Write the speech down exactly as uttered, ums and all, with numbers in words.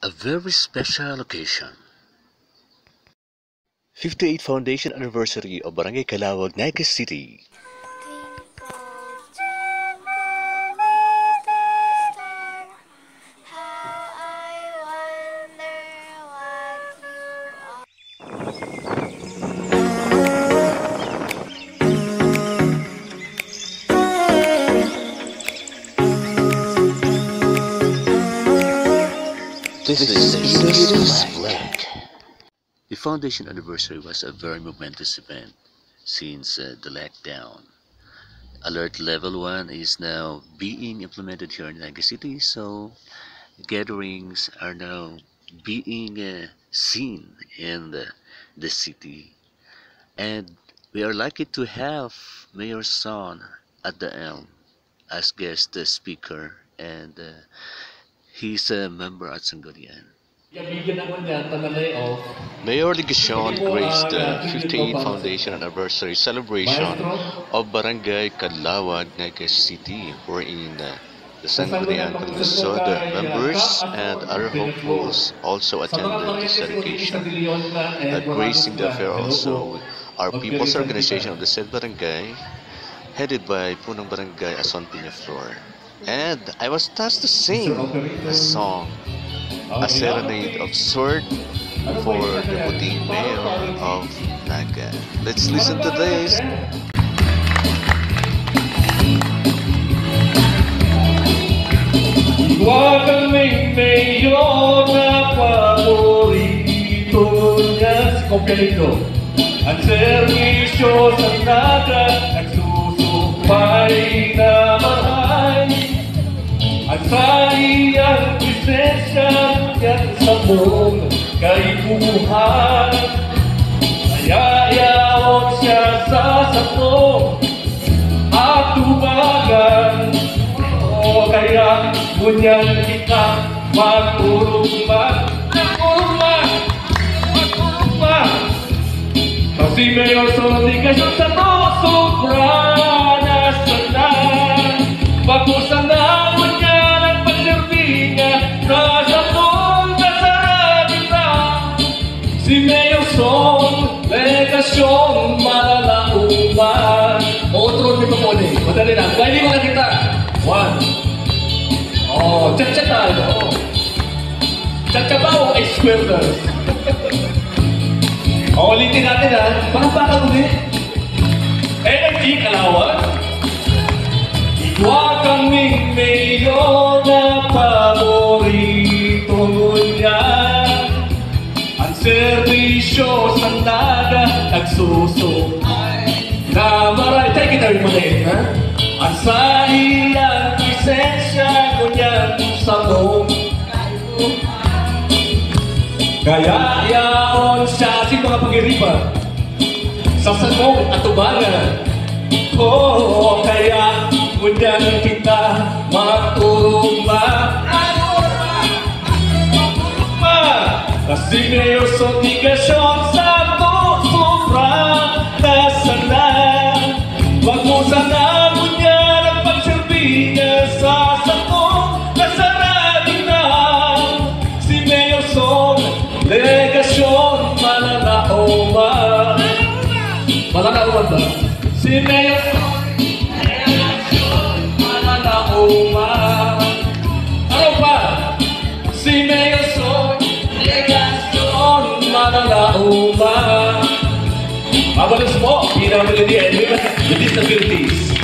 A very special occasion. Fifty-eighth Foundation Anniversary of Barangay Calawag, Naga City. This is Iris Black. The foundation anniversary was a very momentous event since uh, the lockdown. Alert Level one is now being implemented here in Naga City, so gatherings are now being uh, seen in the, the city. And we are lucky to have Mayor Son at the helm as guest uh, speaker, and uh, he's a member at Sanggunian. Mayor Legacion graced the fifty-eighth Foundation Anniversary Celebration of Barangay Calawag, Naga City, wherein uh, the Sangguniang Congresal members and other hopefuls also attended this dedication. Uh, gracing the affair also our People's Organization of the said barangay, headed by Punong Barangay Ason Peñaflor. And I was tasked to sing a song, a serenade of sort for the puting mayor of Naga. Let's listen to this. Igwa kaming mayor na paborito niya, si Kopya Lindo. Ang serbisyo sa Naga, nagsusumpay na maray. Ang saiyang presensya, yan sa mong kaipuhan. Kaya yaon siya sa sato, atubangan. O kaya, ngunyan kita magurugma, magurugma, magurugma. Kasi Mayor Son Legacion sa to, sobra na sana. Bako sana ngunyan ang pagserbi niya sa satong kasaragita. Si Mayor Son Legacion, malalaoman. Otro ni Pamoni. Madali lang. Pwede mo na kita. One. Oh, chat-chat tayo. Chat-chat ba o square dance? O, ulitin natin, ha? Palakpakan ulit. Energy, Calawag. Igwa kaming mayor na paborito ngunyan. Ang serbisyo sa Naga nagsusumpay na maray. Take it away, Manoy, ha? Ang saiyang presensya ngunyan sa mong kaipuhan. Kaya yaon siya, si mga pag-iripa, sa sakong atubangan. O kaya ngunyan kita magturugma, magturugma. Kasi Mayor Son Legacion sa to, sobra na sana. Bako sana ngunyan ang pagserbi niya sa satong kasaragita. Si Mayor Son Legacion, malalaoman. Malalaoman ba? Si Mayor Son Legacion, malalaoman. Ano pa? Si Mayor Son Legacion, malalaoman. Mabalos po, P W D and Women with Disabilities.